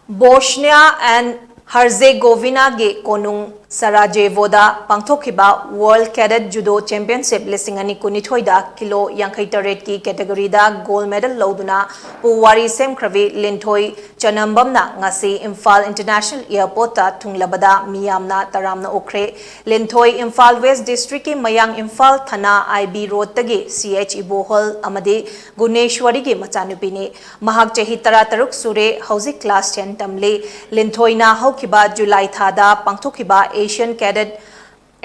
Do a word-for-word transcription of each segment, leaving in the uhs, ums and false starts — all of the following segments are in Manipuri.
ꯕꯣꯁꯅꯤꯌꯥ ꯑꯦꯟ ꯍꯔꯖꯦꯒꯣꯚꯤꯅꯥꯒꯤ ꯀꯣꯅꯨꯡ ꯁꯔꯥꯖꯦꯚꯣꯗ ꯄꯥꯡꯊꯣꯛꯈꯤꯕ ꯋꯥꯔꯜꯗ ꯀꯦꯗꯦꯠ ꯖꯨꯗꯣ ꯆꯦꯝꯄꯤꯌꯟꯁꯤꯞ ꯂꯤꯁꯤꯡ ꯑꯅꯤ ꯀꯨꯟꯅꯤꯊꯣꯏꯗ ꯀꯤꯂꯣ ꯌꯥꯡꯈꯩ ꯇꯔꯦꯠꯀꯤ ꯀꯦꯇꯦꯒꯣꯔꯤꯗ ꯒꯣꯜꯗ ꯃꯦꯗꯜ ꯂꯧꯗꯨꯅ ꯄꯨꯋꯥꯔꯤ ꯁꯦꯝꯈ꯭ꯔꯕꯤ ꯂꯤꯟꯊꯣꯏ ꯆꯅꯝꯕꯝꯅ ꯉꯁꯤ ꯏꯝꯐꯥꯜ ꯏꯟꯇꯔꯅꯦꯁꯅꯦꯜ ꯑꯦꯌꯔꯄꯣꯔꯠꯇ ꯊꯨꯡꯂꯕꯗ ꯃꯤꯌꯥꯝꯅ ꯇꯔꯥꯝꯅ ꯑꯣꯛꯈ꯭ꯔꯦ꯫ ꯂꯤꯟꯊꯣꯏ ꯏꯝꯐꯥꯜ ꯋꯦꯁ ꯗꯤꯁꯇ꯭ꯔꯤꯛꯀꯤ ꯃꯌꯥꯡ ꯏꯝꯐꯥꯜ ꯊꯅꯥ ꯑꯥꯏ ꯕꯤ ꯔꯣꯗꯇꯒꯤ ꯁꯤ ꯑꯩꯆ ꯏꯕꯣꯍꯜ ꯑꯃꯗꯤ ꯒꯨꯅꯦꯁ꯭ꯋꯔꯤꯒꯤ ꯃꯆꯥꯅꯨꯄꯤꯅꯤ꯫ ꯃꯍꯥꯛ ꯆꯍꯤ ꯇꯔꯥꯇꯔꯨꯛ ꯁꯨꯔꯦ, ꯍꯧꯖꯤꯛ ꯀ꯭ꯂꯥꯁ ꯇꯦꯟ ꯇꯝꯂꯤ꯫ ꯂꯤꯟꯊꯣꯏꯅ ꯍꯧꯈꯤꯕ ꯖꯨꯂꯥꯏ ꯊꯥꯗ ꯄꯥꯡꯊꯣꯛꯈꯤꯕ Asian cadet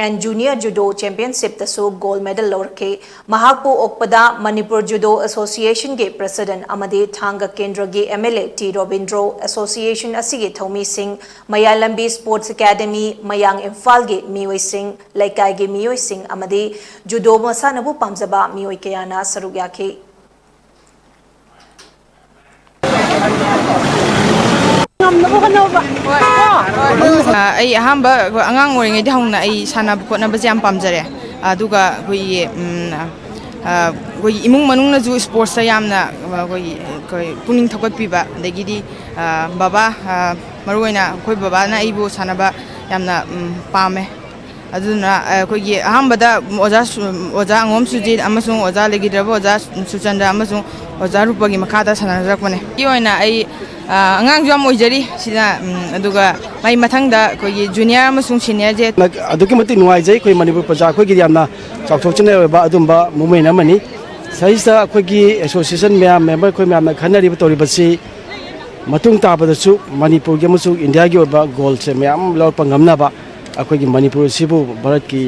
and junior judo ꯆꯦꯝꯄꯤꯌꯟꯁꯤꯞꯇꯁꯨ ꯒꯣꯜꯗ ꯃꯦꯗꯜ ꯂꯧꯔꯛꯈꯤ꯫ ꯃꯍꯥꯛꯄꯨ ꯑꯣꯛꯄꯗ ꯃꯅꯤꯄꯨꯔ ꯖꯨꯗꯣ ꯑꯦꯁꯣꯁꯤꯌꯦꯁꯟꯒꯤ ꯄ꯭ꯔꯦꯁꯤꯗꯦꯟꯠ ꯑꯃꯗꯤ ꯊꯥꯡꯒ ꯀꯦꯟꯗ꯭ꯔꯒꯤ M L A T Robindro, association ꯑꯁꯤꯒꯤ ꯊꯧꯃꯤꯁꯤꯡ, ꯃꯌꯥꯏ ꯂꯝꯕꯤ ꯁ꯭ꯄꯣꯔꯠꯁ ꯑꯦꯀꯥꯗꯃꯤ, ꯃꯌꯥꯡ ꯏꯝꯐꯥꯜꯒꯤ ꯃꯤꯑꯣꯏꯁꯤꯡ, ꯂꯩꯀꯥꯏꯒꯤ ꯃꯤꯑꯣꯏꯁꯤꯡ ꯑꯃꯗꯤ ꯖꯨꯗꯣ ꯃꯁꯥꯟꯅꯕꯨ ꯄꯥꯝꯖꯕ ꯃꯤꯑꯣꯏ ꯀꯌꯥꯅ ꯁꯔꯨꯛ ꯌꯥꯈꯤ꯫ ꯉꯝꯅꯕ ꯍꯣꯠꯅꯧꯕ꯫ ꯑ, ꯑꯩ ꯑꯍꯥꯟꯕ ꯑꯉꯥꯡ ꯑꯣꯏꯔꯤꯉꯩꯗ ꯍꯧꯅ ꯑꯩ ꯁꯥꯟꯅꯕ ꯈꯣꯠꯅꯕꯁꯦ ꯌꯥꯝ ꯄꯥꯝꯖꯔꯦ꯫ ꯑꯗꯨꯒ ꯑꯩꯈꯣꯏꯒꯤ, ꯎꯝ, ꯑ, ꯑꯩꯈꯣꯏꯒꯤ ꯏꯃꯨꯡ ꯃꯅꯨꯡꯅꯁꯨ ꯁ꯭ꯄꯣꯔꯠꯁꯇ ꯌꯥꯝꯅ, ꯑ, ꯑꯩꯈꯣꯏꯒꯤ, ꯑꯩꯈꯣꯏ ꯄꯨꯛꯅꯤꯡ ꯊꯧꯒꯠꯄꯤꯕ, ꯑꯗꯒꯤꯗꯤ, ꯑ, ꯕꯕꯥ, ꯑ, ꯃꯔꯨꯑꯣꯏꯅ ꯑꯩꯈꯣꯏ ꯕꯕꯥꯅ ꯑꯩꯕꯨ ꯁꯥꯟꯅꯕ ꯌꯥꯝꯅ, ꯎꯝ, ꯄꯥꯝꯃꯦ꯫ ꯑꯗꯨꯅ, ꯑ, ꯑꯩꯈꯣꯏꯒꯤ ꯑꯍꯥꯟꯕꯗ ꯑꯣꯖꯥ ꯁꯨ-, ꯑꯣꯖꯥ ꯑꯉꯣꯝ ꯁꯨꯖꯤꯠ ꯑꯃꯁꯨꯡ ꯑꯣꯖꯥ ꯂꯩꯈꯤꯗ꯭ꯔꯕ ꯑꯣꯖꯥ ꯁꯨꯆꯟꯗ꯭ꯔ ꯑꯃꯁꯨꯡ ꯑꯣꯖꯥ ꯔꯨꯄꯒꯤ ꯃꯈꯥꯗ ꯁꯥꯟꯅꯖꯔꯛꯄꯅꯦ꯫ ꯑꯩꯒꯤ ꯑꯣꯏꯅ ꯑꯩ, ꯑ, ꯑꯉꯥꯡꯁꯨ ꯌꯥꯝ ꯑꯣꯏꯖꯔꯤ ꯁꯤꯗ, ꯎꯝ, ꯑꯗꯨꯒ ꯑꯩ ꯃꯊꯪꯗ ꯑꯩꯈꯣꯏꯒꯤ ꯖꯨꯅꯤꯌꯔ ꯑꯃꯁꯨꯡ ꯁꯤꯅꯤꯌꯔꯁꯦ ꯑꯗꯨꯛꯀꯤ ꯃꯇꯤꯛ ꯅꯨꯡꯉꯥꯏꯖꯩ꯫ ꯑꯩꯈꯣꯏ ꯃꯅꯤꯄꯨꯔ ꯄ꯭ꯔꯖꯥ ꯑꯩꯈꯣꯏꯒꯤꯗꯤ ꯌꯥꯝꯅ ꯆꯥꯎꯊꯣꯛꯆꯅꯤꯡꯉꯥꯏ ꯑꯣꯏꯕ ꯑꯗꯨꯝꯕ ꯃꯨꯞꯃꯦꯟ ꯑꯃꯅꯤ꯫ ꯁꯤꯗꯩꯁꯤꯗ ꯑꯩꯈꯣꯏꯒꯤ ꯑꯦꯁꯣꯁꯤꯌꯦꯁꯟ ꯃꯌꯥꯝ, ꯃꯦꯝꯕꯔ ꯑꯩꯈꯣꯏ ꯃꯌꯥꯝꯅ ꯈꯟꯅꯔꯤꯕ ꯇꯧꯔꯤꯕꯁꯤ ꯃꯇꯨꯡ ꯇꯥꯕꯗꯁꯨ ꯃꯅꯤꯄꯨꯔꯒꯤ ꯑꯃꯁꯨꯡ ꯏꯟꯗꯤꯌꯥꯒꯤ ꯑꯣꯏꯕ ꯒꯣꯜꯁꯦ ꯃꯌꯥꯝ ꯂꯧꯔꯛꯄ ꯉꯝꯅꯕ ꯑꯩꯈꯣꯏꯒꯤ ꯃꯅꯤꯄꯨꯔ ꯑꯁꯤꯕꯨ ꯚꯥꯔꯠꯀꯤ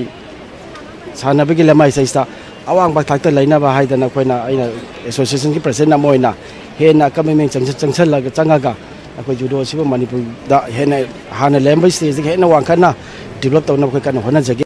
ꯁꯥꯟꯅꯕꯒꯤ ꯂꯃꯥꯏꯁꯤꯗ ꯑꯋꯥꯡꯕ ꯊꯥꯛꯇ ꯂꯩꯅꯕ ꯍꯥꯏꯗꯅ ꯑꯩꯈꯣꯏꯅ, ꯑꯩꯅ ꯑꯦꯁꯣꯁꯤꯌꯦꯁꯟꯒꯤ ꯄ꯭ꯔꯁꯤꯗꯦꯟꯠ ꯑꯃ ꯑꯣꯏꯅ ꯍꯦꯟꯅ ꯑꯀꯟꯕ ꯃꯤꯠꯌꯦꯡ ꯆꯪꯁꯤꯜ-, ꯆꯪꯁꯤꯜꯂꯒ, ꯆꯪꯉꯒ ꯑꯩꯈꯣꯏ ꯖꯨꯗꯣ ꯑꯁꯤꯕꯨ ꯃꯅꯤꯄꯨꯔꯗ ꯍꯦꯟꯅ ꯍꯥꯟꯅ ꯂꯩꯔꯝꯕ ꯁ꯭ꯇꯦꯖꯇꯒꯤ ꯍꯦꯟꯅ ꯋꯥꯡꯈꯠꯅ ꯗꯤꯕꯦꯂꯞ ꯇꯧꯅꯕ ꯑꯩꯈꯣꯏ ꯀꯟꯅ ꯍꯣꯠꯅꯖꯒꯦ꯫